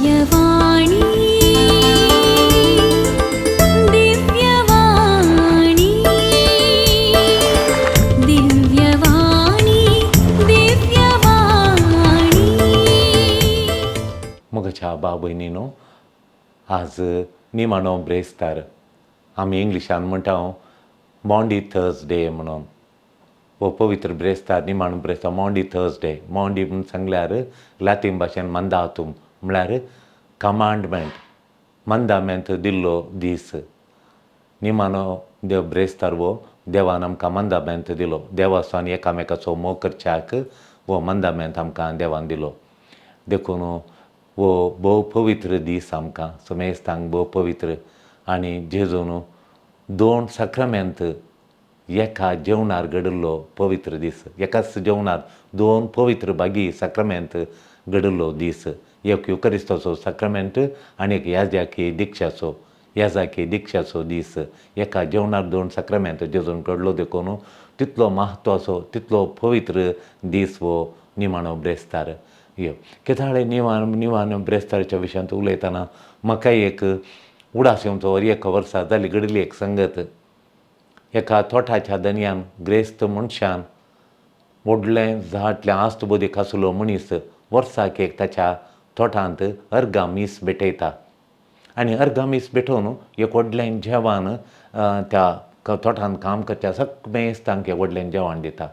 दिव्यवाणी, दिव्यवाणी, दिव्यवाणी, दिव्यवाणी. मोगाच्या भाव भयणीनो, आज निमाणो ब्रेस्तार. आमी इंग्लिशान म्हणटा मॉन्डी थर्सडे म्हणून. हो पवित्र ब्रेस्तार, निमाणो ब्रेस्तार, मॉन्डी थर्सडे. मॉन्डी म्हूण सांगल्यार लातीन भाशेन मंदातूम, म्हळ्यार कमांडमेंट, मंदामेंत दिल्लो दीस. निमाणो देव ब्रेस्तार हो देवान आमकां मंदामेंत दिलो. देवाचो आनी एकामेकाचो मोग करच्याक हो मंदामेंत आमकां देवान दिलो. देखून हो भोव पवित्र दीस आमकां समेस्तांक भोव पवित्र. आनी जेजून दोन साक्रामेंत एका जेवणार घडिल्लो पवित्र दीस, एकाच जेवणार दोन पवित्र भागी साक्रामेंत घडिल्लो दीस. एक युकरिस्ताचो साक्रामेंत आनी एक याजाकी दिक्षाचो, याजाकी दिक्षाचो दीस. एका जेवणार दोन साक्रामेंत जेजून घडलो, देखून तितलो म्हत्वाचो, तितलो पवित्र दीस हो निमाणो ब्रेस्तार. यो केदाळे निमाणो ब्रेस्ताराच्या विशयांत उलयतना म्हाका एक उडास येवचो. एक वर्सा जाली घडिल्ली एक संगत. एका तोटाच्या धनयान, ग्रेस्त मनशान, व्हडलें जातलें आस्त बोदीक आसलो मनीस वर्साक एक ताच्या तोटांत अर्गां मीस भेटयता. आनी अर्गां मीस भेटोवन एक व्हडलें जेवण त्या तोटांत काम करच्या सगळें एक व्हडलें जेवण दिता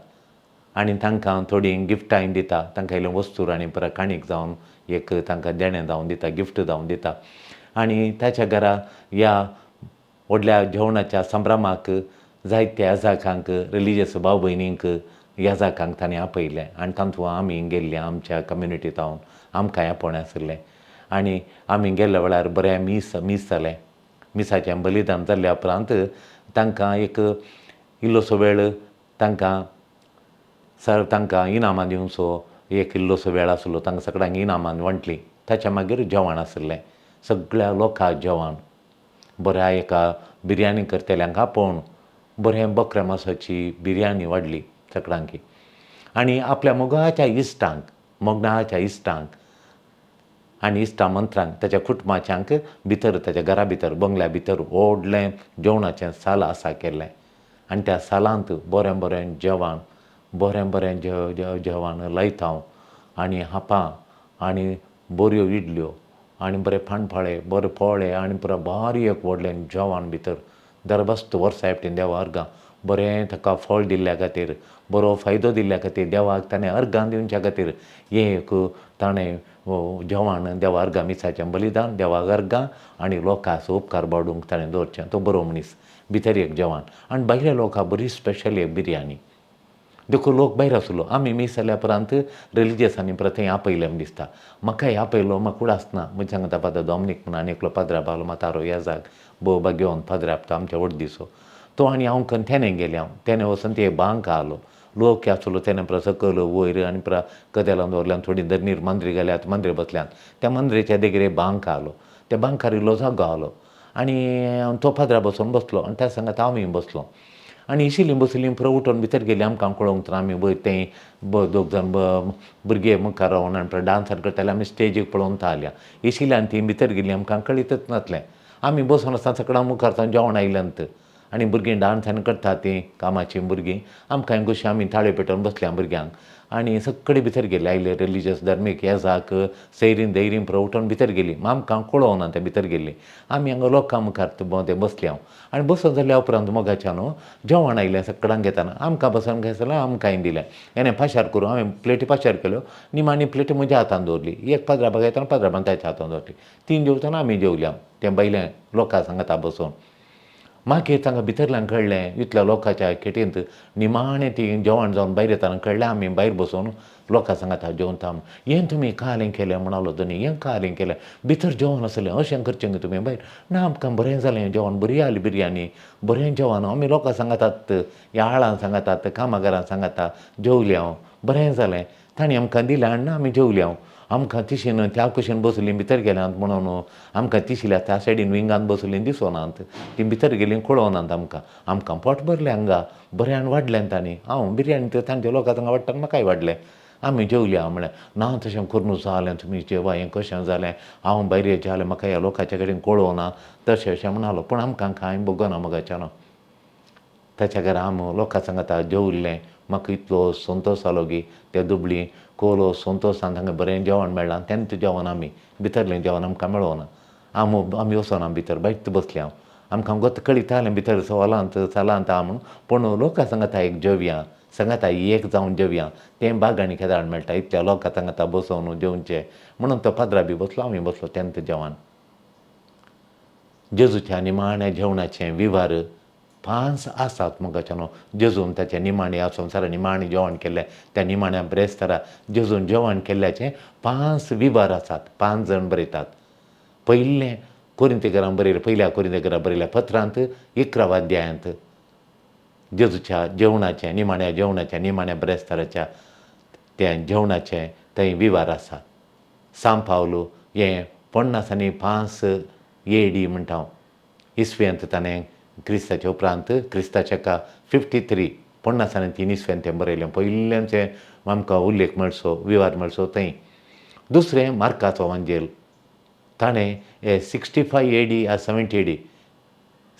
आनी तांकां थोडीं गिफ्टांय दिता. तांकां इल्लें वस्तूर आनी परत काणीक जावन एक तांकां देणें जावन दिता, गिफ्ट जावन दिता. आनी ताच्या घरा ह्या व्हडल्या जेवणाच्या संभ्रमाक जायत्या याजाकांक, रिलिजियस भाव भयणींक, याजाकांक ताणें आपयलें. आनी तातूंत आमी गेल्लीं, आमच्या कम्युनिटींत आमकांय आपोवणें आशिल्लें. आनी आमी गेल्ल्या वेळार बरें मीस मीस जालें. मिसाचें बलिदान जाल्ल्या उपरांत तांकां एक इल्लोसो वेळ तांकां सर तांकां इनामां दिवचो एक इल्लोसो वेळ आसलो. तांकां सगळ्यांक इनामां वांटलीं. ताच्या मागीर जेवण आशिल्लें, सगळ्या लोकांक जेवण. बऱ्या एका बिरयानी करतल्यांक आपोवन बरें बकऱ्या मासाची बिरयानी वाडली सगळ्यांकी. आनी आपल्या मोगाच्या इश्टांक, मोगनाच्या इश्टांक आनी इश्टा मंत्रांक, ताच्या कुटुंबाच्यांक भितर ताच्या घरा भितर, बंगल्या भितर व्हडलें जेवणाचें साल आसा केल्लें. आनी त्या सालांत बरें बरें जेवण, बरें बरें जेवण लायता आनी हापां आनी बऱ्यो इडल्यो आनी बरे पानफाळे, बरे पोळे आनी पुरो बारीक एक व्हडलें जेवण भितर दरबस्त वर्सा एकटेन देवा अर्गां बरें ताका फळ दिल्ल्या खातीर, बरो फायदो दिल्ल्या खातीर, देवाक ताणें अर्गां दिवच्या खातीर हें एक ताणें जेवण देवा अर्गां, मिसाचें बलिदान, देवाक अर्गां आनी लोकांक उपकार बाडूंक ताणें दवरचें. तो बरो मनीस. भितर एक जेवण आनी भायल्या लोकांक बरी स्पेशल एक बिरयानी. देखून लोक भायर आसलो. आमी मीस जाल्या उपरांत रिलिजियसांनी परत थंय आपयलें म्हण दिसता. म्हाकाय आपयलो, म्हाका उडास ना. म्हणजे सांगता फादर डॉमनीक म्हणून आनी एकलो पाद्रा आसलो, म्हातारो येजाक, भोव भाग्यवंत पाद्रा तो आमच्या वडदीचो. तो आनी हांव खंय तेणें गेलें. हांव तेणें वचून ते बांक आलो, लोक आसलो. तेणें परत सकयल वयर आनी परत कदेलां दवरल्यान, थोडीं धरणीर मांद्री घाल्यात, मांद्रे बसल्यात. त्या मांद्रेच्या देगेर एक बांक आलो. त्या बांकार इल्लो जागो आलो आनी तो पाद्रा बसून बसलो आनी त्या सांगात आमी बसलो. आनी इशिल्लीं बशिल्लीं पुरो उठून भितर गेलीं. आमकां कळोवंक तर आमी वयर थंय दोग जाण भुरगे मुखार रावन आनी परत डांस करताले. आमी स्टेजीक पळोवन आल्या. इशिल्ल्यान तीं भितर गेलीं, आमकां कळीतच नासलें. आमी बसून आसतना सगळ्यां मुखार सावन जेवण आयल्यांत आनी भुरगीं डांस आनी करतात तीं कामाचीं भुरगीं. आमकां कशीं आमी ताळयो पेटोवन बसल्या भुरग्यांक. आनी सगळे भितर गेले, आयले रिलिजियस धर्मीक येजाक सैरीन दैरीन पुरो उठून भितर गेलीं. आमकां कळोवना तें भितर गेल्लीं. आमी हांगा लोकां मुखार तें बसले हांव. आनी बसून जाल्या उपरांत मोगाच्या न्हू जेवण आयलें सगळ्यांक घेतना आमकां बसून घेतलें, आमकांय दिलें. हेणें पाशार करून हांवें प्लेटी पाशार केल्यो. निमाणी प्लेटी म्हज्या हातान दवरली. एक पाद्राबाक येतना पाद्राबान ताच्या हातान दवरली. तीं जेवतना आमी जेवल्या तें भायलें लोकां सांगता बसून. मागीर तांकां भितरल्यान कळ्ळें, इतल्या लोकांच्या खेटींत निमाणें ती जेवण जावन भायर येतना कळ्ळें आमी भायर बसून लोकां सांगता जेवता. हें तुमी कालें केलें म्हणालो धनी, हें कालें केलें, भितर जेवण आसलें, अशें करचें तुमी भायर ना. आमकां बरें जालें जेवण, बरी आली बिरयानी, बरें जेवण. आमी लोकां सांगतात, ह्या आळां सांगतात, कामागारां सांगता जेवलें हांव, बरें जालें. तांणी आमकां दिलें आनी आमी जेवलें हांव. आमकां तिशेन त्या कुशीन बसलीं भितर गेल्यांत म्हणून आमकां तिशिल्या त्या सायडीन विंगान बसलीं दिसोनात. तीं भितर गेलीं कळोनात आमकां. आमकां पोट भरलें हांगा बऱ्यान वाडलें तांणी. हांव बिरयानी तर तांच्या लोकां हांगा वाडटा, म्हाकाय वाडलें. आमी जेवल्या म्हणलें ना तशें करून जालें तुमी जेवा हें कशें जालें हांव भायर येचें जालें म्हाका ह्या लोकांच्या कडेन कळोवना तशें अशें म्हणालो पूण आमकां कांय भोगना मगाच्यानो. ताच्या घरा आमी लोकां सांगाता जेवल्लें म्हाका इतलो संतोश जालो की ते दुबळी कोलो संतोशान तांकां बरें जेवण मेळ्ळां तेंच जेवण आमी भितरलें जेवण आमकां मेळोना आमी आमी वचना भितर भायर बसले हांव आमकां गोत कळितालें भितर सोलांत सालांत आहा म्हूण पूण लोकां सांगाता एक जेवया सांगाता एक जावन जेवया तें बागांनी केदाळ मेळटा इतल्या लोकां सांगाता बसोवन जेवचें म्हणून तो पाद्रा बी बसलो आमी बसलो तेंच जेवण. जेजूच्या निमाण्या जेवणाचें विवार 5 आसात मगाच्यानो. जेजून ताच्या निमाणे संवसारा निमाणें जेवण केल्लें त्या निमाण्या ब्रेस्तारा जेजून जेवण केल्ल्याचें 5 विवार आसात 5 जाण बरयतात. पयलें कोरिंतेकरां बरयलें पयल्या कोरिंतेकरां बरयल्या पत्रांत 11 अध्यायांत जेजूच्या जेवणाचें निमाण्या जेवणाच्या निमाण्या ब्रेस्ताराच्या त्या जेवणाचें थंय विवार आसा. सांव पावलो हें 55 AD म्हणटा हांव इसवेंत ताणें क्रिस्ताच्या उपरांत क्रिस्ताच्या का 53 53 इसवेंत तें बरयलें पयल्याचें आमकां उल्लेख मेळचो विवार मेळचो थंय. दुसरें मार्काचो वांजेल ताणें 65 AD या 70 AD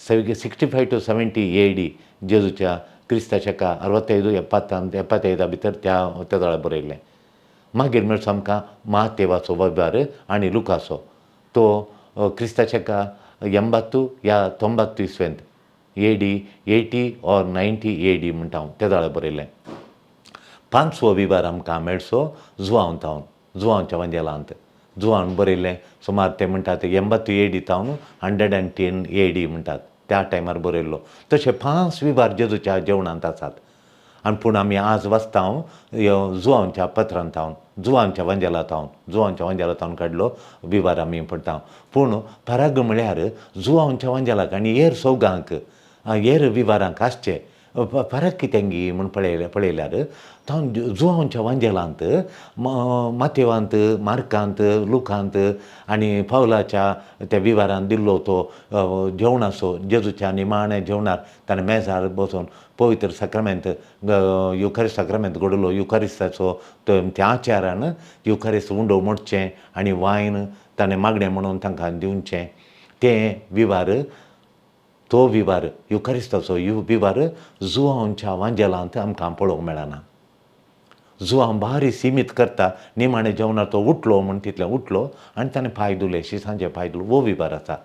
65 to 70 AD जेजूच्या क्रिस्ताच्या का 65 75 भितर त्या वेळार बरयलें. मागीर मेळचो आमकां मातेवाचो विवार आनी लुकाचो तो क्रिस्ताच्या का 80 या 90 इसवेंत AD 80 or 90 AD म्हणटा हांव त्या वेळार बरयलें. 5वो विवार आमकां मेळचो जुवांव तावन जुवांवच्या वांजेलांत जुवान बरयलें सुमार ते म्हणटात 80 AD तावन 110 AD म्हणटात त्या टायमार बरयल्लो. तशें 5 विवार जेजूच्या जेवणांत आसात आनी पूण आमी आज वाचता हांव जुवांवच्या पत्रांत हांव जुवांच्या वांजेलांत हांव जुवांच्या वांजेलांत हांव काडलो विवार आमी पडटा. पूण फरक म्हळ्यार जुवांच्या वांजेलाक आनी हेर सौगांक हेर विवारांक आसचे फरक कितें गी म्हूण पळयल्यार जुवांच्या वांजेलांत मातेवांत मार्कांत लुकांत आनी पावलाच्या त्या विवारान दिल्लो तो जेवणाचो जेजूच्या निमाण्या जेवणार ताणें मेजार बसून पवित्र साक्रामेंत युखारिस्त साक्रामेंत घडलो युखारिस्ताचो त्या आचारान युखारिस्त उंडो मोडचें आनी वायन ताणें मागणें म्हणून तांकां दिवचें तें विवार तो विवार युखारिस्ताचो विवार जुवांच्या वांजेलांत आमकां पळोवंक मेळना. जुवांव बारी सिमीत करता निमाणें जेवणार तो उठलो म्हूण तितलें उठलो आनी ताणें पांय धुले शिसांचे पांय धुले हो विवार आसा.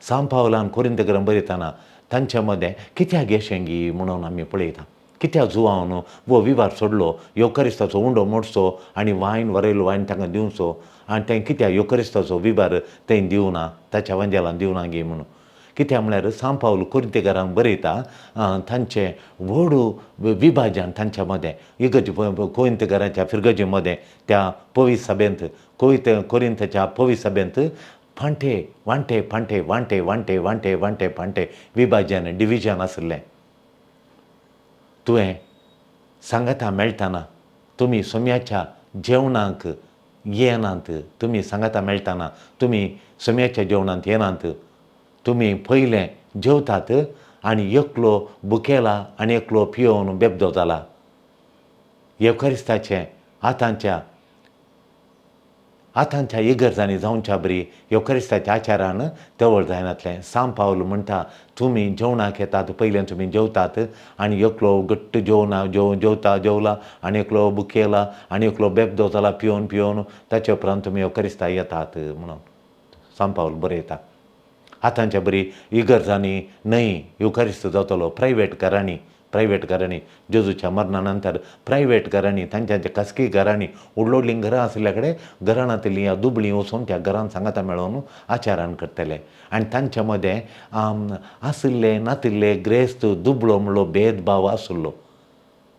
सांव पावलान कोरिंतेकरां बरयतना तांच्या मदें कित्याक येशें गी म्हणून आमी पळयता कित्याक जुवांव हो विवार सोडलो योकरिस्ताचो उंडो मोडचो आनी वायन वरयलो वायन तांकां दिवचो आनी तें कित्याक योकरिस्ताचो विवार थंय दिवना ताच्या वांजेलान दिवना गी म्हणून. कित्याक म्हळ्यार सांव पावल कोरिंतेकरांक बरयता तांचें व्हड विभाजन तांच्या मदें इगर्ज कोरिंतेकरांच्या फिरगजी मदें त्या पवित्र सभेंत कोरिंथाच्या पवित्र सभेंत फांटे वांटे फांटे वांटे वांटे वांटे वांटे फांटे विभाजन डिविजन आशिल्लें. तुवें सांगाता मेळटना तुमी सोम्याच्या जेवणाक येनात तुमी सांगाता मेळटना तुमी सोम्याच्या जेवणांत येनात तुमी पयलें जेवतात आनी एकलो बुकेला आनी एकलो पियोवन बेबदो जाला. येवकारिस्ताचें आतांच्या आतांच्या इगर्जांनी जावच्या बरी येवकारिस्ताच्या आचारान तवळ जायनातलें. सांव पावल म्हणटा तुमी जेवणाक येतात पयलें तुमी जेवतात आनी एकलो घट्ट जेवना जेवता जेवला आनी एकलो बुकेला आनी एकलो बेबदो जाला पियोवन पियोवन ताचे उपरांत तुमी येवकारिस्ता येतात म्हणून सांव पावल बरयता. आतांच्या बरी इगर्जांनी न्हय येवकारिस्त जातलो प्रायवेट घरांनी प्रायवेट घरांनी जेजूच्या मरणा नंतर प्रायवेट घरांनी तांच्या खासगी घरांनी व्हडलीं व्हडलीं घरां आशिल्ल्या कडेन घराणांतलीं या दुबळीं वचून त्या घरान सांगाता मेळोवन आचारान करतले आनी तांच्या मदें आशिल्ले नातिल्ले ग्रेस्त दुबळो म्हणलो भेदभाव आशिल्लो.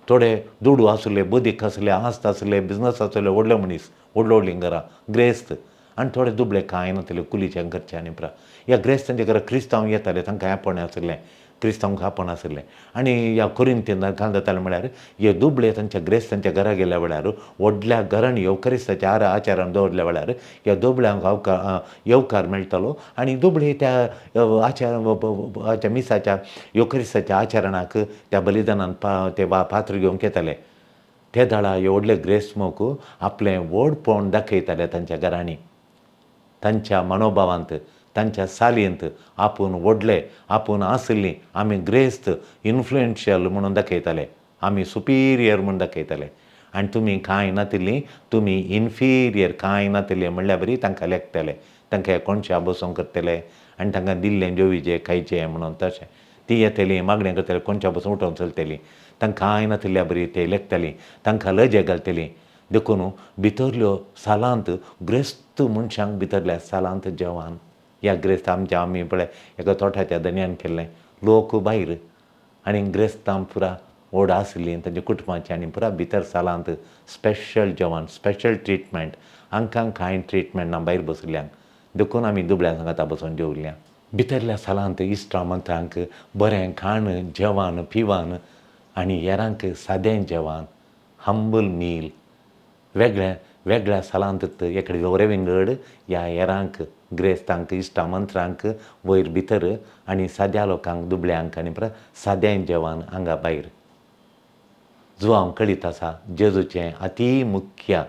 थोडे दुडू आशिल्ले बदीक आशिल्ले आस्त आशिल्ले बिजनस आशिल्ले व्हडले मनीस व्हडलीं व्हडलीं घरां ग्रेस्त आनी थोडे दुबळे कांय नातिल्ले कुलीच्या घरचे आनी प्रा ह्या ग्रेस्तांच्या घरा क्रिस्तांव येताले तांकां आपोवणें आशिल्लें क्रिस्तांवक आपोवण आशिल्लें आनी ह्या कोरिंथियनाक घाल जातालें म्हळ्यार हे दुबळे तांच्या ग्रेस्तांच्या घरा गेल्या वेळार व्हडल्या घरांनी येवकारिस्ताच्या आरा आचारान दवरल्या वेळार ह्या दुबळ्यांक येवकार मेळटालो आनी दुबळे त्या आचार मिसाच्या येवकारिस्ताच्या आचरणाक त्या बलिदानान ते पात्र घेवंक येताले. ते दाळा व्हडले ग्रेस्त आपलें व्हडपण दाखयताले तांच्या घरांनी, तांच्या मनोभावांत, तांच्या सालींत आपूण व्हडले, आपूण आसली, आमी ग्रेस्त, इन्फ्लुएन्शियल म्हणून दाखयताले, आमी सुपिरियर म्हणून दाखयताले. आनी तुमी कांय नातिल्लीं, तुमी इन्फिरियर, कांय नातिल्लें म्हणल्यार बरी तांकां लेखताले, तांकां कोणशा बसोवंक करतले आनी तांकां दिल्लें जेवीचें खायचें म्हणून. तशें ती येतली मागणें करतले, कोणच्या बसून उठोवन चलतलीं, तांकां कांय नातिल्ल्या बरी ते लेखतालीं, तांकां लजे घालतलीं. देखून भितरल्यो सालांत ग्रेस्त मनशांक भितरल्या सालांत जेवण ह्या ग्रेस्त आमच्या आमी पळय एका तोठाच्या धनयान केल्लें, लोक भायर आनी ग्रेस्तां पुरा व्हड आसलीं तांच्या कुटुंबाचें आनी पुरा भितर सालांत स्पेशल जेवण, स्पेशल ट्रिटमेंट. हांकां कांय ट्रिटमेंट ना भायर बशिल्ल्यांक, देखून आमी दुबळ्यां सांगाता बसून जेवल्या. भितरल्या सालांत इश्टा मंत्रांक बरें खाण जेवण पिवन आनी हेरांक सादें जेवण, हंबल मील. वेगळ्या वेगळ्या सालांत एकडे वरे विंगड ह्या हेरांक ग्रेस्तांक इश्टा मंत्रांक वयर भितर आनी साद्या लोकांक दुबळ्यांक आनी परत सादें जेवण हांगा भायर. जुवांव कळीत आसा जेजूचें अती मुख्य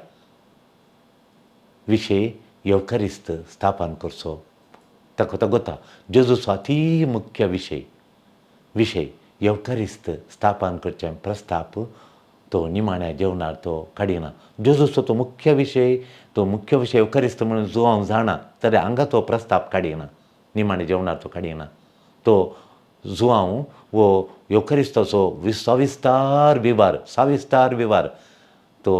विशय येवकारिस्त स्थापन करचो, ताका तो गोता. जेजूचो अती मुख्य विशय विशय येवकारिस्त स्थापन करचें प्रस्ताप तो निमाण्या जेवणार तो काडिना. जेजूचो तो मुख्य विशय, तो मुख्य विशय येवकारिस्त म्हणून जुवांव जाणा, तरी हांगा तो प्रस्ताप काडिना, निमाण्या जेवणार तो काडिना. तो जुवांव वो येवकारिस्ताचो सविस्तार विवार, सविस्तार विवार तो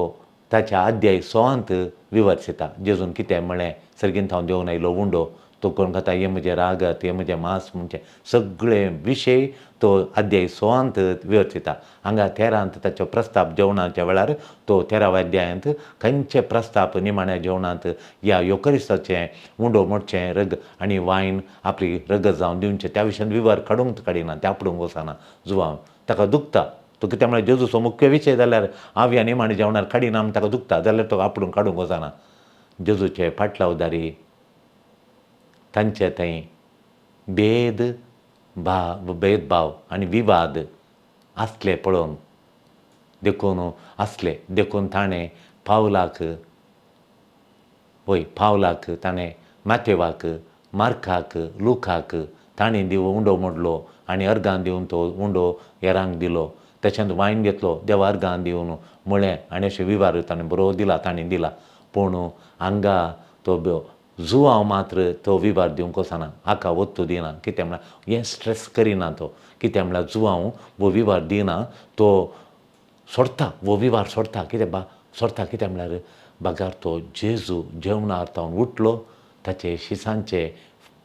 ताच्या अध्याय 6 विवर्सिता. जेजून कितें म्हळें, सर्गीन थावन देंवन आयलो उंडो, तो कोण खाता हें म्हजें रागत, हें म्हजें मांस म्हणचें सगळे विशय तो अध्याय 6 विवर्सिता. हांगा 13 ताचो प्रस्ताप जेवणाच्या वेळार तो 13व्या अध्यायांत खंयचे प्रस्ताप निमाण्या जेवणांत ह्या येवकारिस्ताचें उंडो मोडचें रग आनी वायन आपली रगत जावन दिवचें त्या विशयान विवर काडूंक काडिना, ते आपडूंक वचना. जुवांव ताका दुखता, तो कितें म्हळ्यार जेजूचो मुख्य विशय जाल्यार हांव ह्या निमाण्या जेवणार काडिना म्हूण ताका दुखता, जाल्यार तो आपडूंक काडूंक वचना. जेजूचे फाटलावदारी तांचे थंय भेद भाव, भेदभाव आनी विवाद आसले पळोवन, देखून आसले, देखून ताणें पावलाक, वय पावलाक ताणें मातेवाक, मार्काक, लुकाक ताणें दिवन उंडो मोडलो आनी अर्गान दिवन तो उंडो हेरांक दिलो. तशेंच वायन घेतलो, देवा अर्गान दिवन म्हळें आनी अशें विवार ताणें बरो दिला, ताणें दिला. पूण हांगा तो जुवांव मात्र तो विवार दिवंक वचना, हाका वत्तू दिना. कितें म्हळ्यार हें स्ट्रेस करिना तो, कितें म्हळ्यार जुवांव वो विवार दिना, तो सोडटा, वो विवार सोडटा. कितें बा सोडटा, कितें म्हळ्यार बगार तो जेजू जेवणार तावन उठलो, ताचे शिसांचे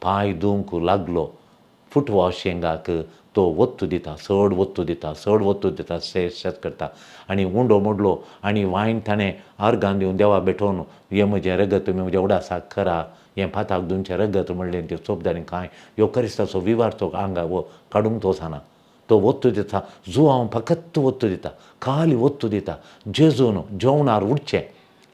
पांय धुवंक लागलो. फूट वॉशिंगाक तो वत्तू दिता, चड वत्तू दिता, चड वत्तू दिता, शेत करता आनी उंडो मोडलो आनी वायन ताणें अर्गान दिवन देवा भेटोवन हें म्हजें रगत तुमी म्हज्या उडासाक करा, हें पाताक दिवचें रगत म्हणलें. त्यो चोपदारी कांय येवकारिस्ताचो विवार तो आंगा वो काडूंक तो वचना, तो वत्तू दिता. जुवांव फकत वत्तू दिता, खाली वत्तू दिता. जेजून जेवणार उठचें,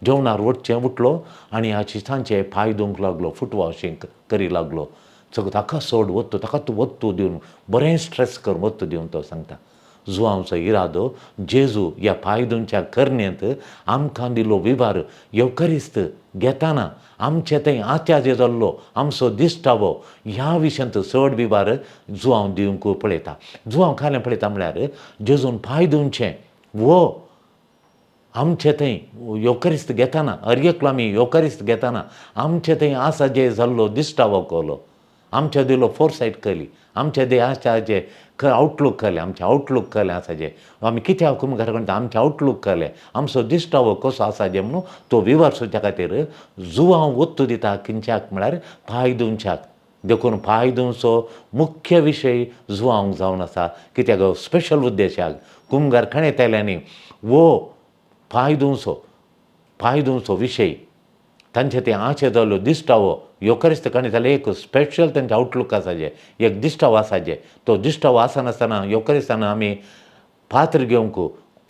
जेवणार उठचें उठलो आनी ह्या शिसांचे पांय धुवंक लागलो, फूट वॉशिंग करी लागलो. सगळो ताका सोड वत्तू, ताका तूं वत्तू दिवन बरें स्ट्रेस कर वत्तू दिवन तो सांगता. जुवांवचो इरादो जेजू ह्या पांय धुवच्या करणेंत आमकां दिलो विवार येवकारिस्त घेताना आमचे थंय आत्याजे जाल्लो आमचो दिश्टावो ह्या विशयांत चड विवार जुवांव दिवंक पळयता. जुवांव खालें पळयता म्हळ्यार जेजून पांय धुवचें वो आमचे थंय येवकारिस्त घेताना, हर एकलो आमी येवकारिस्त घेताना आमचे थंय आसा जे जाल्लो दिश्टावो केलो, आमच्या दिलो फोरसायट केली, आमच्या दे आसा जे आवटलूक केलें, आमचें आवटलूक केलें आसा जे आमी कित्याक मुखार म्हणटा आमचें आवटलूक केलें, आमचो दिश्टावो कसो आसा जे म्हणून तो विवर सोदच्या खातीर जुवांव वत्तू दिता. किंच्याक म्हळ्यार पांय धुवच्याक. देखून पांय धुवचो मुख्य विशय जुवांव जावन आसा. कित्याक स्पेशल उद्देशाक कुमगार खणेतल्यांनी वो पांय धुवचो, पांय धुवचो विशय तांचे ते आशे जाल्लो दिश्टावो येवकारिस्त काणी एक स्पेशल तांचे आवटलूक आसा जे एक दिश्टावो आसा जे तो दिश्टावो आसनासतना येवकारिस्तान आमी पात्र घेवंक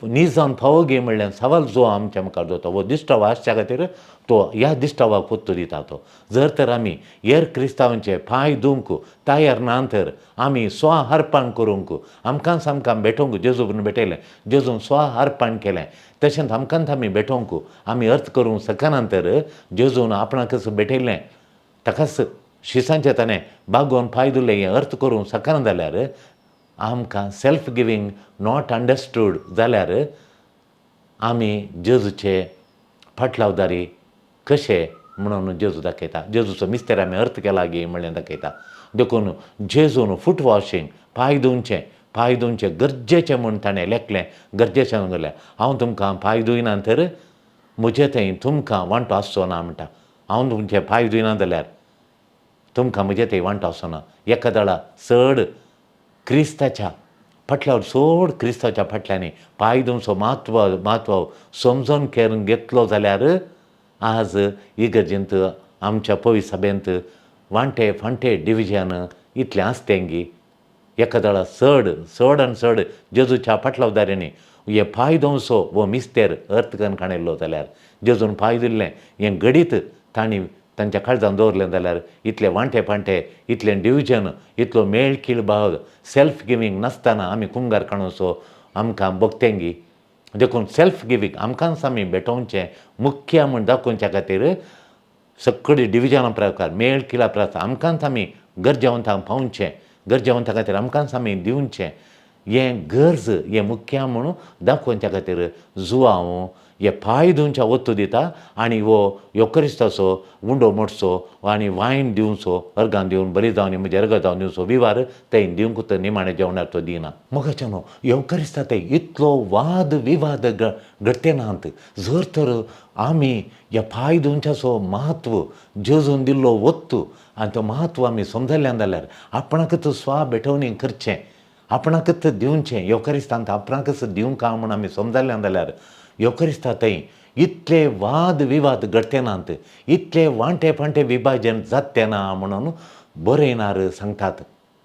नीज जावन फावो गे म्हणल्यार सवाल जो आमच्या मुखार दवरता हो दिश्टावो आसच्या खातीर तो ह्या दिश्टावाक उत्तर दिता तो. जर तर आमी हेर क्रिस्तांवांचे पांय धुवंक तयार ना तर आमी स्व अर्पण करूंक आमकांच आमकां भेटोवंक जेजू भेटयलें, जेजून स्व अर्पण केलें, तशेंच आमकांच आमी भेटोवंक आमी अर्थ करूंक शकना तर जेजून आपणाकच भेटयलें ताकाच शिसांचें ताणें बागोवन पांय धुले हें अर्थ करूंक शकना जाल्यार आमकां सेल्फ गिवींग not understood जाल्यार आमी जेजूचे फाटलावदारी कशे म्हणून जेजू दाखयता. जेजूचो मिस्तेर आमी अर्थ केला गे म्हणलें दाखयता. देखून जेजून फूट वॉशींग पांय धुवचें, पांय धुवचें गरजेचें म्हूण ताणें लेखलें, गरजेचें म्हणलें. हांव तुमकां पांय धुयना तर म्हजे थंय तुमकां वांटो आसचो ना म्हणटा. हांव तुमचे पांय धुयना जाल्यार तुमकां म्हजे थंय वांटो आसचो ना. एका दळा चड क्रिस्ताच्या फाटल्यार चड क्रिस्ताच्या फाटल्यांनी पांय धुवचो म्हत्व समजून करून घेतलो जाल्यार आज इगर्जेंत आमच्या पवित्र सभेंत वांटे फांटे डिविजन इतलें आसतें गी एका दळा चड चड आनी चड जेजूच्या फाटलावदाऱ्यांनी हे पांय धुवचो हो मिस्तेर अर्थ करून काणयल्लो जाल्यार जेजून पांय धुल्लें हें घडीत तांणी तांच्या काळजान दवरलें जाल्यार इतले वांटे फांटे इतलें डिविजन इतलो मेळ किळ भाग सेल्फ गिवींग नासतना आमी कुंगार काणूचो आमकां भोगतेंगी. देखून सेल्फ गिवींग आमकांच आमी भेटोवचें मुख्य म्हूण दाखोवच्या खातीर सगळी डिविजनां प्रकार मेळ किळा प्रकार आमकांच आमी गरजेवंतांक पावचें, गरजेवंता खातीर आमकांच आमी दिवचें हें गरज हें मुख्य म्हणून दाखोवच्या खातीर जुवांव हे पांय धुवच्या वत्तू दिता आनी हो योकरिस्ताचो उंडो मोडचो आनी वायन दिवचो अर्गान दिवन बरी जावन म्हजें अर्गां जावन दिवचो विवार थंय दिवंक तर निमाणें जेवणार तो दिना. मोगाच्या न्हू येवकरिस्ता थंय इतलो वाद विवाद घडटे नात. जर तर आमी ह्या पांय धुवच्याचो म्हत्व जेजून दिल्लो वत्तू आनी तो म्हत्व आमी समजल्यान जाल्यार आपणाकच स्वा भेटवणी करचें, आपणाकच दिवचें, येवकरिस्तांत आपणाकच दिवंक म्हूण आमी समजल्यान जाल्यार येवकरिस्ता थंय इतले वाद विवाद घडटे नात, इतले वांटे फांटे विभाजन जाते ना म्हणून बरयणार सांगतात.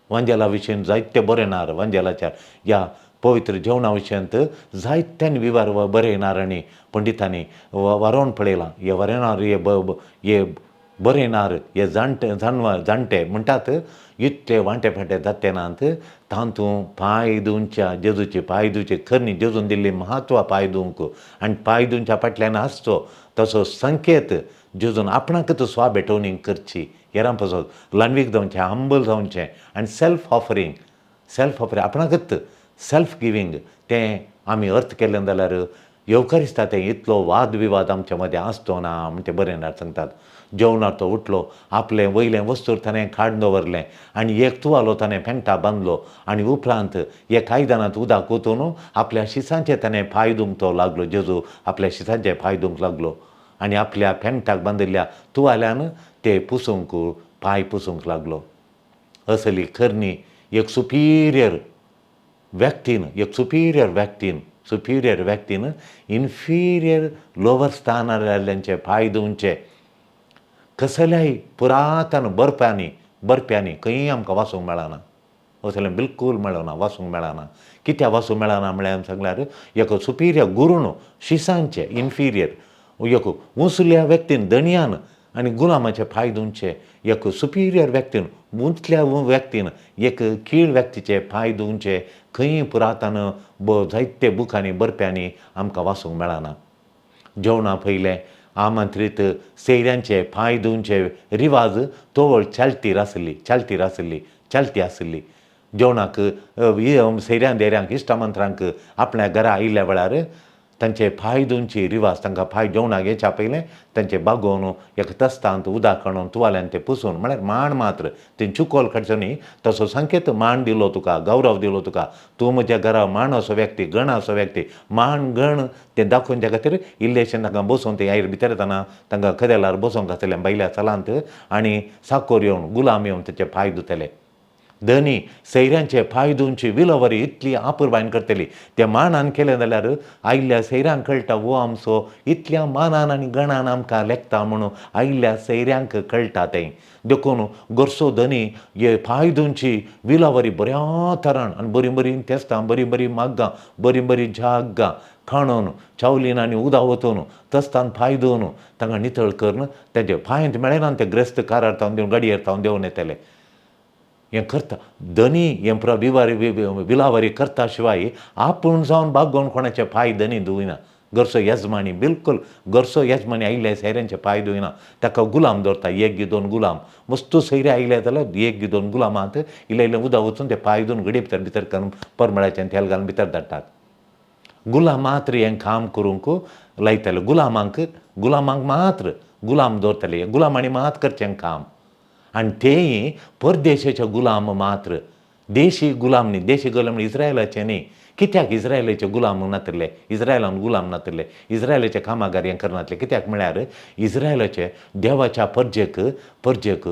वांजेला विशयन जायते बरयणार वांजेलाच्या ह्या पवित्र जेवणा विशयांत जायत्यान विवार बरयणार आनी पंडितांनी वारोवन पळयलां. हे वरयणार हे बरयणार हे जाणटे जाणटे म्हणटात इतले वांटे फांटे जाते नात तातूंत पांय धुवच्या जेजूची पांय धुवची करणी जेजून दिल्ली म्हत्व पांय धुवंक आनी पांय धुवच्या फाटल्यान आसचो तसो संकेत जेजून आपणाकच स्वा भेटवणी करची, हेरां पासत ल्हानवीक जावचें, हंबल जावचें आनी सेल्फ ऑफरींग, सेल्फ ऑफरींग आपणाकच सेल्फ गिवींग तें आमी अर्थ केलें जाल्यार येवकरिस्ता तें इतलो वाद विवाद आमच्या मदें आसचो ना म्हण ते बरयणार सांगतात. जेवणार तो उठलो, आपलें वयलें वस्तूर ताणें काडून दवरलें आनी एक तुवालो ताणें पेंटा बांदलो आनी उपरांत एक आयदनांत उदक ओतून आपल्या शिसांचे ताणें पांय धुवंक तो लागलो. जेजू आपल्या शिसांचे पांय धुवंक लागलो आनी आपल्या पेंटाक बांदिल्ल्या तुवाल्यान ते पुसूंक पांय पुसूंक लागलो. असली करणी एक सुपिरियर व्यक्तीन, एक सुपिरियर व्यक्तीन, सुपिरियर व्यक्तीन इन्फिरियर लोवर स्थानार आयिल्ल्यांचे पांय धुवचे कसल्याय पुरातन बरप्यांनी खंयी आमकां वाचूंक मेळना, असलें बिलकूल मेळना, वाचूंक मेळना. कित्याक वाचूंक मेळना म्हळ्यार सांगल्यार एक सुपिरियर गुरून शिसांचे इन्फिरियर एक उंचल्या व्यक्तीन धनयान आनी गुलामाचे पांय धुवचे एक सुपिरियर व्यक्तीन उंचल्या व्यक्तीन एक कीळ व्यक्तीचे पांय धुवचे खंयी पुरातन जायते बुकांनी बरप्यांनी आमकां वाचूंक मेळना. जेवणा पयलें आमंत्रीत सैऱ्यांचे पांय धुवचे रिवाज तवळ चालतीर आसली, चालतीर आसली, चालती आसली. जेवणाक सैऱ्यां देऱ्यांक इश्टामंत्रांक आपल्या घरा आयिल्ल्या वेळार तांचे पांय धुवची रिवाज, तांकां पांय जेवणाक येच्या पयलें तांचे बागोवन एक तस्तांत उदक हाडून तुवाल्यान ते पुसून म्हळ्यार मान मात्र तें चुकोल काडचो न्ही तसो संकेत मान दिलो तुका, गौरव दिलो तुका, तूं म्हज्या घरा मान असो व्यक्ती, गण असो व्यक्ती, मान गण तें दाखोवच्या खातीर इल्लेशें तांकां बसोवन ते आयर भितर येतना तांकां कदेलार बसोवंक आसलें भायल्या चलांत आनी साकोर येवन गुलाम येवन तेचे पांय धुतले. धनी सैऱ्यांचे पांय धुवची विलोवरी इतली आपुरबायन करतली. ते मानान केलें जाल्यार आयिल्ल्या सैऱ्यांक कळटा, हो आमचो इतल्या मानान आनी गणान आमकां लेखता म्हणून आयिल्ल्या सैऱ्यांक कळटा तें. देखून घरचो धनी हे पांय धुवची विलावरी बऱ्या तरान आनी बरीं बरीं तेस्तां, बरीं बरीं माग्गां, बरीं बरीं जाग्गां काणून चावलीन आनी उदक वतून तस्तान पांय धुवन तांकां नितळ करून तेजे पांयंत मेळना ते ग्रेस्त कारार तावन देवन गाडयेर तावन देंवन येतले. हें करता धनी, हें पुरा विवारी विलावरी करता शिवाय आपूण जावन बागोवन कोणाचे पांय धनी धुयना. घरचो येजमानी बिलकुल घरचो येजमानी आयिल्ल्या सैऱ्यांचे पांय धुयना. ताका गुलाम दवरता, एक गी दोन गुलाम. वस्तू सैरे आयले जाल्यार एक गी दोन गुलामांत इल्लें इल्लें उदक वचून ते पांय धुवन घडी भितर भितर करून परमळाचें तेल घालून भितर धाडटात. गुलाम मात्र हें काम करूंक लायताले. गुलामांक गुलामांक मात्र गुलाम दवरताले. गुलामांनी मात करचें काम आनी तेय परदेशाचे गुलाम मात्र, देशी गुलाम न्ही. देशी गुलाम इस्रायलाचे न्ही. कित्याक इस्रायलाचे गुलाम नातिल्ले? इस्रायलान गुलाम नातिल्ले, इस्रायलाचे कामागार हें करनासले. कित्याक म्हळ्यार इस्रायलाचे देवाच्या परजेक परजेक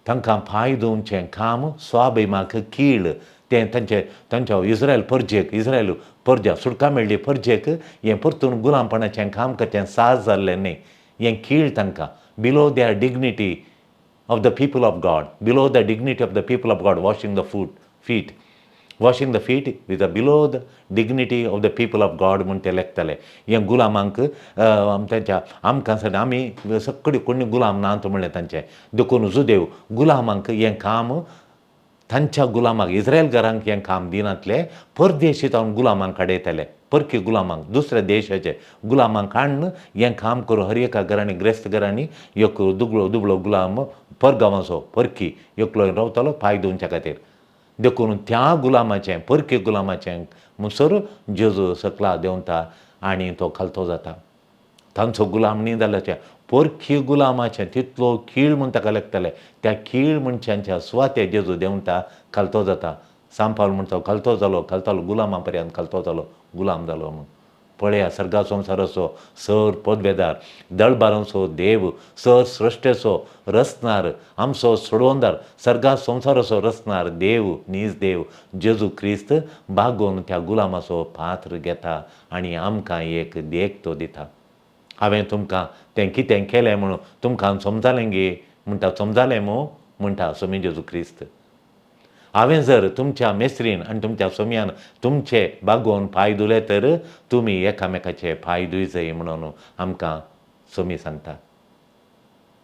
तांकां पांय धुवचें काम स्वाभिमाक कीळ तें. तांचे तांच्या इस्रायल परजेक, इस्रायल परजा सुटका मेळ्ळी परजेक हें परतून गुलामपणाचें काम करचें साज जाल्लें न्ही. हें कीळ तांकां, below their dignity of the people of God, below the dignity of the people of God, washing the feet. Washing the feet with the below the dignity of the people of God म्हूण ते लेखताले. हें गुलामांक तांच्या आमकां सगळें आमी सगळी कोणी गुलाम नात म्हणलें तांचें. देखून जुदेव गुलामांक हें काम तांच्या गुलामाक इस्रायल घरांक हें काम दिनातले. परदेशी जावन गुलामांक काडयताले, परकी गुलामांक, दुसऱ्या देशाचे गुलामांक हाडून हें काम करून हर एका घरांनी, ग्रेस्त घरांनी एक दुबळो दुबळो गुलाम परगांवाचो परकी एकलो रावतालो पांय धुवच्या खातीर. देखून त्या गुलामाचें, परकी गुलामाचें म्हणसर जेजू सकला देंवता आनी तो खालतो जाता. तांचो गुलाम न्ही जाल्यार परकी गुलामाचें तितलो कीळ म्हूण ताका लेखताले. त्या कीळ मनशांच्या सुवातेर जेजू देंवता, खालतो जाता. सांपाल म्हणटा, खालतो जालो, खालतालो, गुलामा पर्यंत खालतो जालो, गुलाम जालो म्हूण. पळया, सर्गा संवसाराचो सर पदवेदार, दळबारांचो देव, सर सृश्टेचो रचणार, आमचो सोडवणदार, सर्गा संवसाराचो रचणार देव, नीज देव जेजू क्रिस्त बागोवन त्या गुलामाचो पात्र घेता आनी आमकां एक देख तो दिता. हांवें तुमकां तें कितें केलें म्हणून तुमकां समजालें गे म्हणटा, समजालें मू म्हणटा सोमी जेजू क्रिस्त. हांवें जर तुमच्या मेस्त्रीन आनी तुमच्या सोमयान तुमचे बागोवन पांय धुले तर तुमी एकामेकाचे पांय धुयजय म्हणून आमकां सोमी सांगता.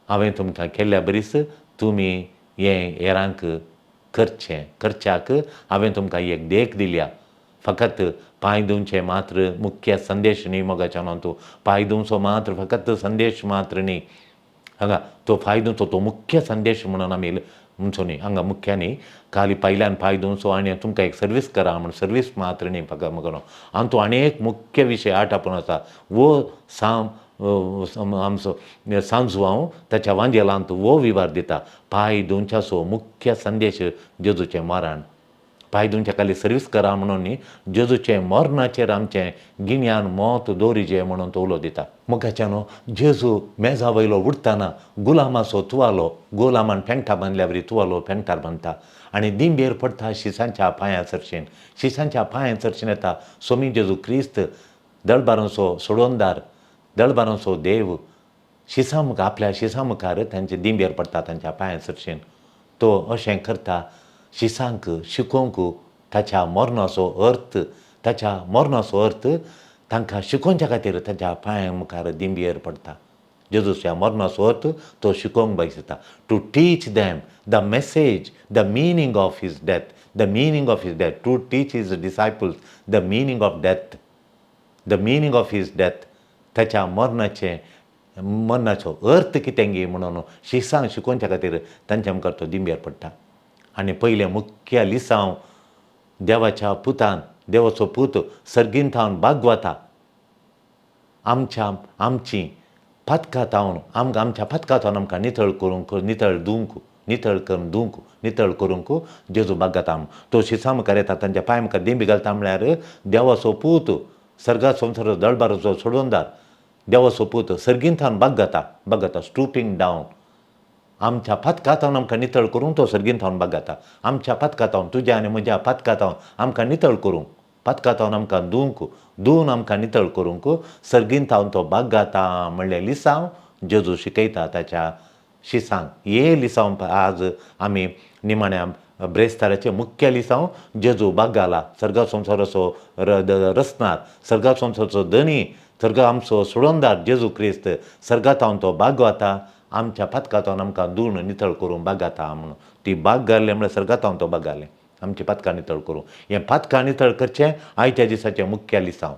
हांवें तुमकां केल्ल्या बरीच तुमी हें हेरांक करचें, करच्याक हांवें तुमकां एक देख दिल्या. फकत पांय धुवचें मात्र मुख्य संदेश न्ही. मोगाच्या तूं पांय धुवचो मात्र फकत संदेश मात्र न्ही. हांगा तो पांय धुवचो तो मुख्य संदेश म्हणून आमी म्हणचो न्ही. हांगा मुख्य न्ही, खाली पायल्यान पांय धुवचो आनी तुमकां एक सर्वीस करा म्हण सर्वीस मात्र न्ही फकत मगो. आनी तो आनी एक मुख्य विशय आठ आपूण आसा वो साम आमचो सांजुआंव ताच्या वांजेलांत वो विवार दिता. पांय धुवच्याचो मुख्य संदेश जेजूचें मरण. पांय धुवच्या खाली सर्वीस करा म्हणून न्ही, जेजूचें मरणाचेर आमचें गिन्यान मत दवरिजे म्हणून तो उलो दिता. मोगाच्यानो, जेजू मेजा वयलो उठतना गुलामाचो तुवालो, गुलामान पेंगटा बांदल्या वरी तुवालो पेंगटार बांदता आनी दिंबेर पडटा शिसांच्या पांयां सरशीन. शिसांच्या पांयां सरशीन येता सोमी जेजू क्रिस्त, दळबारांचो सोडवणदार, दळबारांचो देव, शिसां मुखार, आपल्या शिसां मुखार तांचे दिंबेर पडटा तांच्या पांयां सरशीन. तो अशें करता शिसांक शिकोवंक ताच्या मरणाचो अर्थ. ताच्या मरणाचो अर्थ तांकां शिकोवच्या खातीर ताच्या पांयां मुखार दिंबेर पडटा. जेजूच्या मरणाचो अर्थ तो शिकोवंक भायसता. To teach them the message, the meaning of his death, the meaning of his death, to teach his disciples the meaning of death, the meaning of his death. ताच्या मरणाचें मरणाचो अर्थ कितें गे म्हणून शिसांक शिकोवच्या खातीर तांच्या मुखार तो दिंबेर पडटा. आनी पयलें मुख्य लिसांव, देवाच्या पुतान, देवाचो पूत सर्गीन थावन बागवता आमच्या आमची पातकां थावन, आमकां आमच्या पातकां थावन आमकां नितळ करूंक, नितळ दिवंक, नितळ करून दिवंक, नितळ करूंक जेजू बागता. तो शिसां मुखार येता, तांच्या पांय मुखार दिंबी घालता. म्हळ्यार देवाचो पूत, सर्गा संवसाराचो दळबाराचो सोडवणदार देवाचो पूत सर्गीन थावन बागता बागता, स्टुपींग डावन. आमच्या पातकांतावन आमकां नितळ करूंक तो सर्गीन थावन बागाता. आमच्या पातकांतावन, तुज्या आनी म्हज्या पातकांतावन आमकां नितळ करूंक, पातकांतावन आमकां धुवंक, धुवन आमकां नितळ करूंक सर्गीन थावन तो बागाता म्हणलें लिसांव जेजू शिकयता ताच्या शिसांक. हे लिसांव आज आमी निमाण्या ब्रेस्ताराचें मुख्य लिसांव जेजू बागाला, सर्गा संवसाराचो रचणार, सर्गा संवसाराचो धनी, सर्ग आमचो सोडोनदार जेजू क्रिस्त सर्गातावन तो बागवता, आमच्या पातकांतावन आमकां धुवन नितळ करूंक बागाता म्हणून. ती बाग घाल्लें म्हळ्यार सर्गातावन तो बागालें आमचीं पातकां नितळ करूं. हें पातकां नितळ करचें आयच्या दिसाचें मुख्य लिसांव.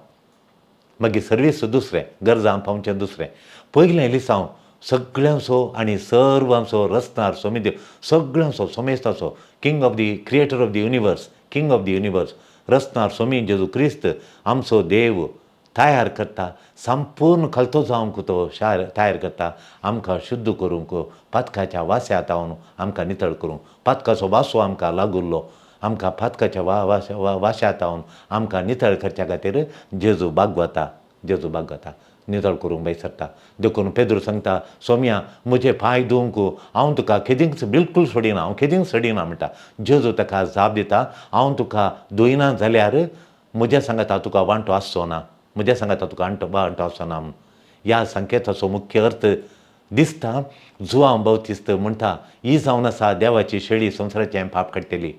मागीर सर्वीस दुसरें, गरजां पावचें दुसरें. पयलें लिसांव सगळ्यांचो आनी सर्वांचो रचणार सोमिदेव, सगळ्यांचो सोमेस्ताचो, king of the creator of the universe, king of the universe, रचणार Somi जेजू क्रिस्त आमचो देव तयार करता, संपूर्ण खलतो जावंक तो शार तयार करता, आमकां शुद्ध करूंक, पातकाच्या वास्या तावन आमकां नितळ करूंक. पातकाचो वासो आमकां लागुल्लो, आमकां पातकाच्या वाश्या तावन आमकां नितळ करच्या खातीर जेजू बागवता, जेजू बागवता, नितळ करूंक भायर सरता. देखून पेद्रू सांगता, सोम्या म्हजे पांय धुवंक हांव तुका केदींच बिलकूल सोडिना, हांव केदींच सोडिना म्हणटा. जेजू ताका जाप दिता, हांव तुका धुयना जाल्यार म्हज्या सांगाता तुका वांटो आसचो ना, म्हज्या सांगाता तुका वांटो आसचो ना म्हणून. ह्या संकेताचो मुख्य अर्थ दिसता, जुआंव बाप्तिस्त म्हणटा, ही जावन आसा देवाची शेळी संवसाराचें पाप काडटली.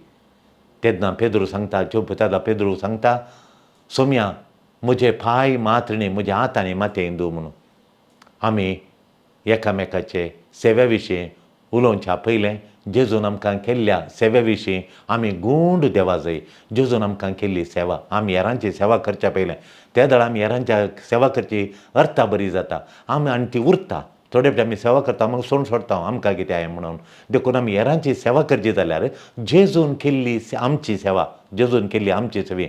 तेन्ना पेद्रू सांगता, तेन्ना पेद्रू सांगता, सोम्या म्हजे पांय मात्र न्ही, म्हज्या हात आनी माथें धूव म्हणून. आमी एकामेकाचे सेवे विशीं उलोवच्या पयलें जेजून आमकां केल्ल्या सेवे विशीं आमी गूंड देवा जाय. जेजून आमकां केल्ली सेवा, आमी हेरांची सेवा करच्या पयलें त्या वेळार आमी हेरांच्या सेवा करची अर्था बरी जाता आमी, आनी ती उरता. थोडे फावटी आमी सेवा करता मागीर सोडून सोडता आमकां कितें हांवें म्हणून. देखून आमी हेरांची सेवा करची जाल्यार जेजून केल्ली आमची सेवा, जेजून केल्ली आमची सेवी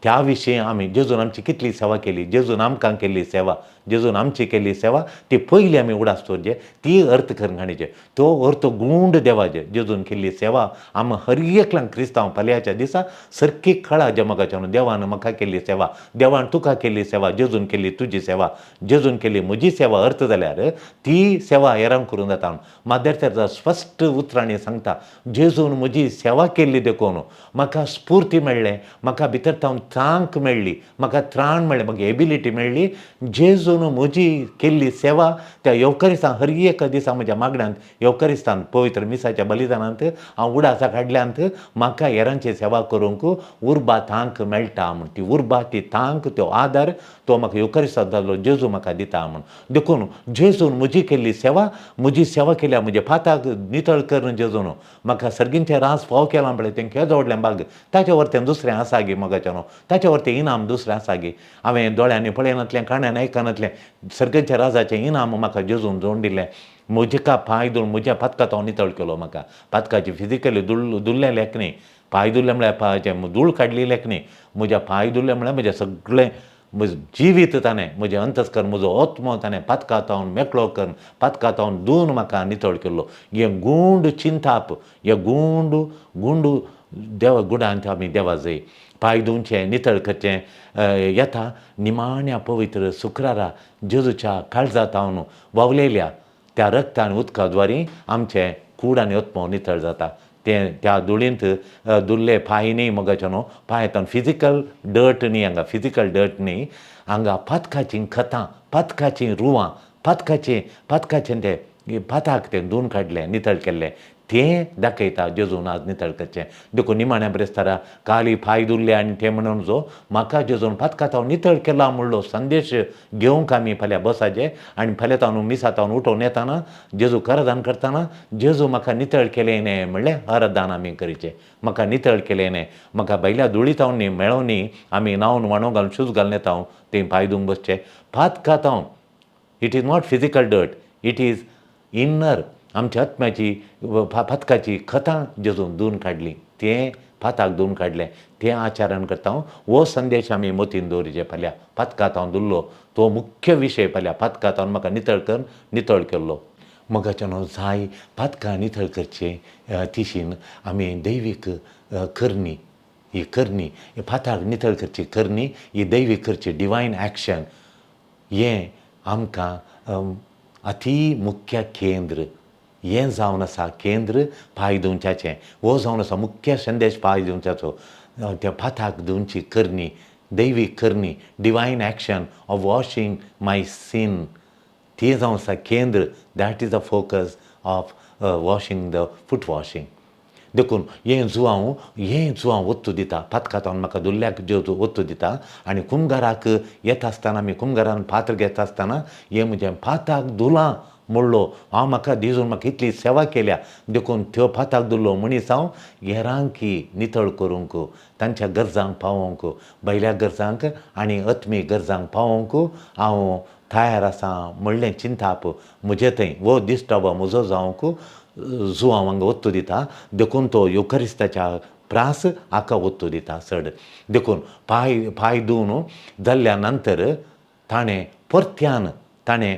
त्या विशीं आमी जेजून आमची कितली सेवा केली, जेजून आमकां केल्ली सेवा, जेजून आमची केल्ली सेवा ती पयली आमी उडास दवरचे, ती अर्थ करून हाडचे, तो अर्थ गूंड देवाचे. जेजून केल्ली सेवा आमी हर एकल्यान क्रिस्तांव फाल्यांच्या दिसा सारकी कळा जमकाच्या न्हू, देवान म्हाका केल्ली सेवा, देवान तुका केल्ली सेवा, जेजून केल्ली तुजी सेवा, जेजून केल्ली म्हजी सेवा अर्थ जाल्यार ती सेवा हेरांक करूंक जाता. मादर तेरेजा स्पश्ट उतरांनी सांगता, जेजून म्हजी सेवा केल्ली देखून म्हाका स्फूर्ती मेळ्ळें, म्हाका भितर तावन तांक मेळ्ळी, म्हाका त्राण मेळ्ळें, म्हाका एबिलिटी मेळ्ळी. जेजून म्हजी केल्ली सेवा त्या येवकारिस्तान हर एका दिसा म्हज्या मागण्यांत येवकारिस्तान पवित्र मिसाच्या बलिदानांत हांव उडासा काडल्यांत म्हाका हेरांची सेवा करूंक उर्बा तांक मेळटा म्हूण. ती उर्बा, ती तांक, तो आदार तो म्हाका येवकारिस्तान जाल्लो जेजू म्हाका दिता म्हूण. देखून जेजून म्हजी केल्ली सेवा, म्हजी सेवा केल्या, म्हज्या पाताक नितळ करून जेजून म्हाका सर्गींचें रास फाव केलां पळय, तें केदो व्हडलें भाग, ताच्या वरतें दुसरें आसा गे मोगाचें न्हू, ताच्या वरतें इनाम दुसरें आसा गे. हांवें दोळ्यांनी पळयनातलें, कानान आयकनातलें सर्गाच्या राजाचें इनाम म्हाका जेजून जोडून दिलें. म्हजे का पांय धुवन म्हज्या पातकांत हांव नितळ केलो. म्हाका पातकाची फिजिकली धुल्लें लेख न्ही, पांय धुल्लें म्हळ्यार पांयाचें धूळ काडली लेख न्ही, म्हज्या पांय धुल्लें म्हळ्यार म्हजें सगळें म्हजें जिवीत ताणें, म्हजें अंतस्कर, म्हजो आत्मो ताणें पातकांत हांव मेकळो करून पातकांत हांव धुवन म्हाका नितळ केल्लो. हें गूंड चिंताप, हें गूंड गूंड देवा गुडांत आमी देवा जाय पांय धुवचें, नितळ करचें. येता निमाण्या पवित्र शुक्रारा जेजूच्या काळजांत हांव वावलेल्या त्या रक्ता आनी उदका द्वारी आमचें कूड आनी आत्मो नितळ जाता. तें त्या धुळींत धुल्ले पांय न्ही मोगाचें न्हू, पांय फिजिकल डर्ट न्ही, हांगा फिजिकल डर्ट न्ही, हांगा पातकाचीं खतां, पातकाचीं रुवां, पातकाचें पातकाचें तें पाताक तें धुवन काडलें, नितळ केल्लें तें दाखयता जेजून आज नितळ करचें. देखून निमाण्या ब्रेस्तारा काली पांय धुल्ले आनी तें म्हणून जो म्हाका जेजून पातकांत हांव नितळ केला म्हणलो संदेश घेवंक आमी फाल्यां बसाचें आनी फाल्यां तावन मिसा तावन उठोवन येताना जेजू करदान करतना जेजू म्हाका नितळ केलें न्ही म्हणलें हरदान आमी करचें. म्हाका नितळ केलें न्ही, म्हाका भायल्या धुळी तावन न्ही मेळों न्ही, आमी न्हांवन वाणो घालून शूज घालून येता तें पांय धुवंक बसचें. पातकांत हांव, it is not physical dirt, it is inner. आमच्या आत्म्याची पातकाची खतां जेजून धुवन काडली, तें पाताक धुवन काडलें, तें आचरण करता हांव. हो संदेश आमी मतीन दवरिचे. फाल्यां पातकांत हांव धुल्लो तो मुख्य विशय, फाल्यां पातकांत हांव म्हाका नितळ करून नितळ केल्लो. मोगाचें न्हू जाय पातकां नितळ करचें तिशीन आमी दैवीक करणी, ही करणी पाताक नितळ करची करणी, ही दैवीक करची डिवायन एक्शन, हें आमकां अती मुख्य केंद्र. हें जावन आसा केंद्र पांय धुवच्याचें. हो जावन आसा मुख्य संदेश पांय धुवच्याचो. त्या पाथाक धुवची करणी, दैवीक करणी, divine action of washing my sin, ती जावन आसा केंद्र. That is the focus of washing the foot washing. देखून हें जुआंव, हें जुआंव वत्तू दिता पातकातावन म्हाका दुल्ल्याक जेजू वत्तू दिता. आनी कुमगाराक येता आसतना, आमी कुमगारान पात्र घेता आसतना हें म्हजें पाताक धुलां म्हणलो हांव, म्हाका जेजून म्हाका इतली सेवा केल्या, देखून त्यो पाताक धुल्लो मनीस हांव हेरांकी नितळ करूंक, तांच्या गरजांक पावोवंक, भायल्या गरजांक आनी आत्मीक गरजांक पावोवंक हांव तयार आसा म्हणलें चिंताप म्हजे थंय हो दिश्टावो म्हजो जावंक जुआंव हांगा वत्तू दिता. देखून तो युखरिस्ताच्या प्रास हाका वत्तू दिता चड. देखून पांय पांय धुवन जाल्ल्या नंतर ताणें परत्यान ताणें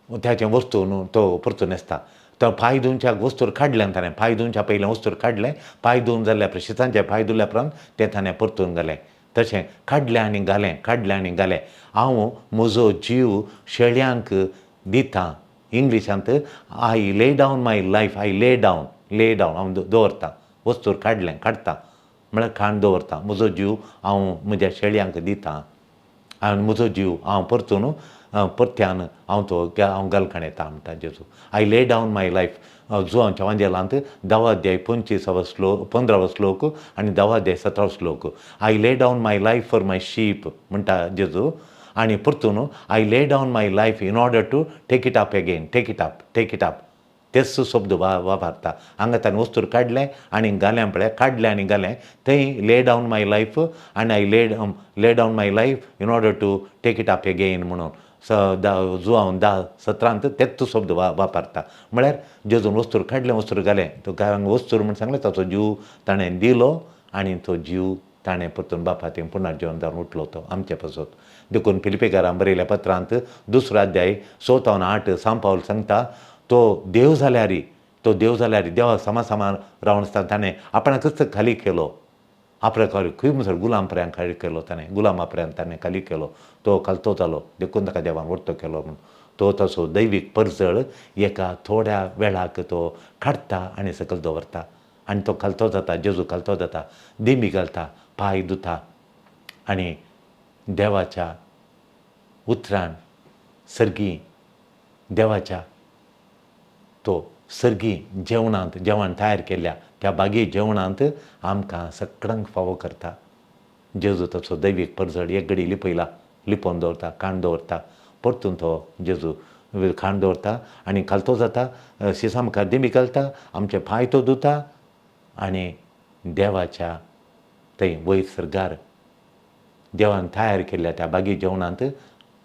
त्याचें वस्तू न्हू तो परतून आसता. तो पांय धुवच्याक वस्तूर काडलें ताणें, पांय धुवच्या पयलें वस्तूर काडलें, पांय धुवन जाल्ल्या शितांचे पांय धुल्या उपरांत तें ताणें परतून घालें. तशें काडलें आनी घालें, काडलें आनी घालें. हांव म्हजो जीव शेळ्यांक दिता. इंग्लिशांत I lay down my life, I lay down, lay down, हांव दवरतां, वस्तूर काडलें, काडटा म्हळ्यार खाण दवरता, म्हजो जीव हांव म्हज्या शेळयांक दिता आनी म्हजो जीव हांव परतून परत्यान हांव तो हांव गलकाण येता म्हणटा जेजू. I lay down my life. जुवांच्या वांजेलांत 10 अध्याय 25 श्लोक, 15 श्लोक आनी 10 अध्याय 17 श्लोक. I lay down my life for my sheep म्हणटा जेजू. आनी परतून I lay down my life in order to take it up again, take it up, take it up, तेच शब्द वापरता. हांगा ताणें वस्तूर काडलें आनी घालें पळय, काडलें आनी घालें, थंय ले डावन my life आनी I lay down my life in order to take it up again म्हणून जुआंव 10:17 तेच शब्द वापरता. म्हळ्यार जेजून वस्तूर काडलें, वस्तूर घालें, तो वस्तूर म्हण सांगलें, ताचो जीव ताणें दिलो आनी तो जीव ताणें परतून बापा थंय पुनर्जीवन जावन उठलो तो आमचे पासत. देखून फिलिपेकारां बरयल्या पत्रांत 2 अध्याय 6 ते 8 सांव पावल सांगता, तो देव जाल्यारी, तो देव जाल्यारी देवा समा समान रावन आसतना ताणें आपणाकच खाली केलो, आपल्या खाली खंय म्हणसर गुलाम पर्यंत खाली केलो ताणें, गुलामा पर्यंत ताणें खाली केलो, तो खालतो जालो, देखून ताका देवान व्हडतो केलो म्हूण. तो तसो दैवीक परजळ एका थोड्या वेळाक तो काडटा आनी सकयल दवरता आनी तो खालतो जाता, जेजू खालतो जाता, दिमी घालता, पांय धुता आनी देवाच्या उतरान सर्गी देवाच्या तो सर्गी जेवणांत जेवण तयार केल्या त्या बागी जेवणांत आमकां सगळ्यांक फावो करता. जेजू तसो दैवीक परजळ एक घडी लिपयला, लिपोवन दवरता, काण दवरता, परतून तो जेजू खाण दवरता आनी खालतो जाता, शिसा मुखार दिमी घालता, आमचे पांय तो धुता आनी देवाच्या थंय वयर सर्गार देवान तयार केल्ल्या त्या बागी जेवणांत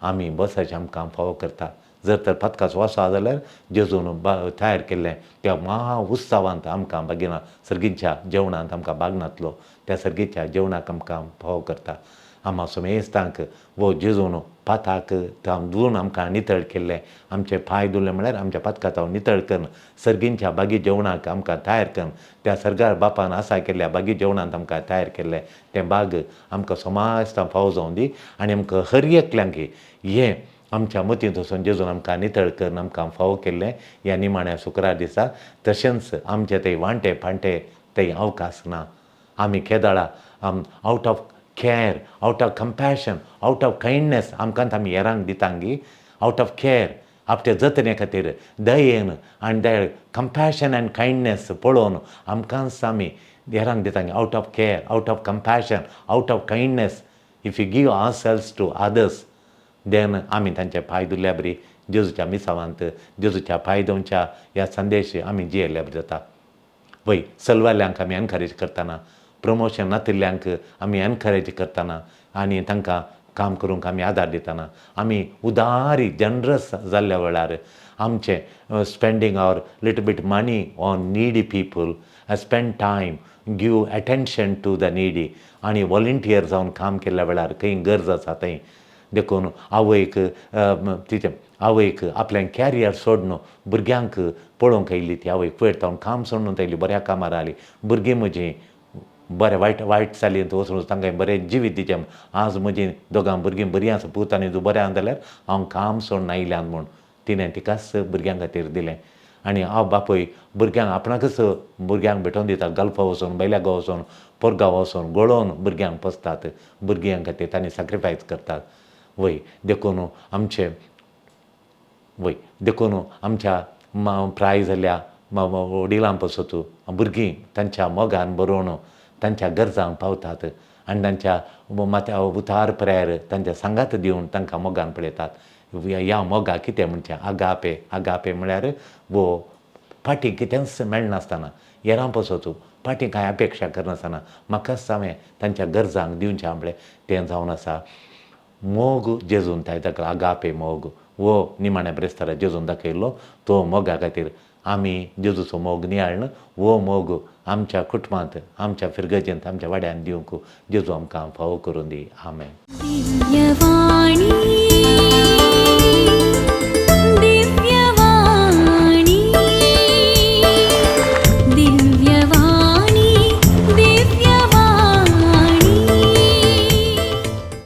आमी बसाचें आमकां फावो करता. जर तर पातकाचो वासो आसा जाल्यार जेजून तयार केल्लें त्या महा उत्सवांत आमकां बागिना सर्गीच्या जेवणांत आमकां भाग नातलो, त्या सर्गीच्या जेवणाक आमकां फावो करता. आमा समेस्तांक वो जेजून पाताक धुवन आमकां नितळ केल्लें, आमचे पांय धुले म्हळ्यार आमच्या पातकाताव नितळ करून सर्गींच्या बागी जेवणाक आमकां तयार करून त्या सर्गार बापान आसा केल्ल्या बागी जेवणांत आमकां तयार केल्लें तें बाग आमकां समाजतां फावो जावं दी आनी आमकां हर एकल्यांक हें आमच्या मतींत वचून जेजून आमकां नितळ करून आमकां फावो केल्लें ह्या निमाण्या शुक्रार दिसा. तशेंच आमचे थंय वांटे फांटे थंय अवकाश ना. आमी केदळा out of care, out of compassion, out of kindness आमकां आमी हेरांक दितांगी, आवट ऑफ केअर आपल्या जतने खातीर दयेन आनी दय कंपॅशन आनी कायंडनेस पळोवन आमकांच आमी हेरांक दितांगी. Out of care, out of compassion, out of kindness if you give ourselves to others then आमी तांचे पांय धुल्ल्या बरी जेजूच्या मिसावांत जेजूच्या पांय धुवच्या ह्या संदेश आमी जियेल्ल्या बरी जाता. वय सलवाल्यांक आमी एनकरेज करतना, प्रमोशन नातिल्ल्यांक आमी एनकरेज करतना आनी तांकां काम करूंक आमी आदार दितना, आमी उदारी जनरस जाल्ल्या वेळार आमचें spending our little bit money on needy people, spend time, give attention to the needy आनी वॉलंटियर जावन काम केल्ल्या वेळार खंय गरज आसा थंय. देखून आवयक तिचें आवयक आपलें कॅरियर सोडून भुरग्यांक पळोवंक आयली, ती आवय पयर तावन काम सोडून आयली, बऱ्या कामार आयली, भुरगीं म्हजीं बरें वायट वायट चालींत वचून तांकां बरें जिवीत दिचें, आज म्हजीं दोगां भुरगीं बरीं आसा, पूत आनी धूव बरें आसा जाल्यार हांव काम सोडून आयल्यान म्हूण तिणें तिकाच भुरग्यां खातीर दिलें. आनी आवय बापूय भुरग्यांक आपणाकच भुरग्यांक भेटोवन दिता. गल्फा वचून, भायल्या गांव वचून, परगांव वचून गळोवन भुरग्यांक पोसतात. भुरग्यां खातीर तांणी सॅक्रिफायस करतात. वय देखून आमचे वय देखून आमच्या प्राय जाल्ल्या वडिलां पासत भुरगीं तांच्या मोगान बरोवन तांच्या गरजांक पावतात आनी तांच्या माथ्या उतार पऱ्यार तांच्या सांगात दिवन तांकां मोगान पळयतात. ह्या मोगा कितें म्हणचें आगापे. आगापे म्हळ्यार वो फाटीं कितेंच मेळनासतना, हेरां पासत फाटीं कांय अपेक्षा करनासतना म्हाकाच हांवें तांच्या गरजांक दिवचें म्हळें तें जावन आसा मोग. जेजून ताका आगापे मोग हो निमाण्या ब्रेस्तारा जेजून दाखयल्लो. तो मोगा खातीर आमी जेजूचो मोग नियाळ्ळो. हो मोग आमच्या कुटुंबांत, आमच्या फिरगजेंत, आमच्या वाड्यान दिवंक जेजू आमकां फावो करून दी. आमेन. दिव्यवाणी.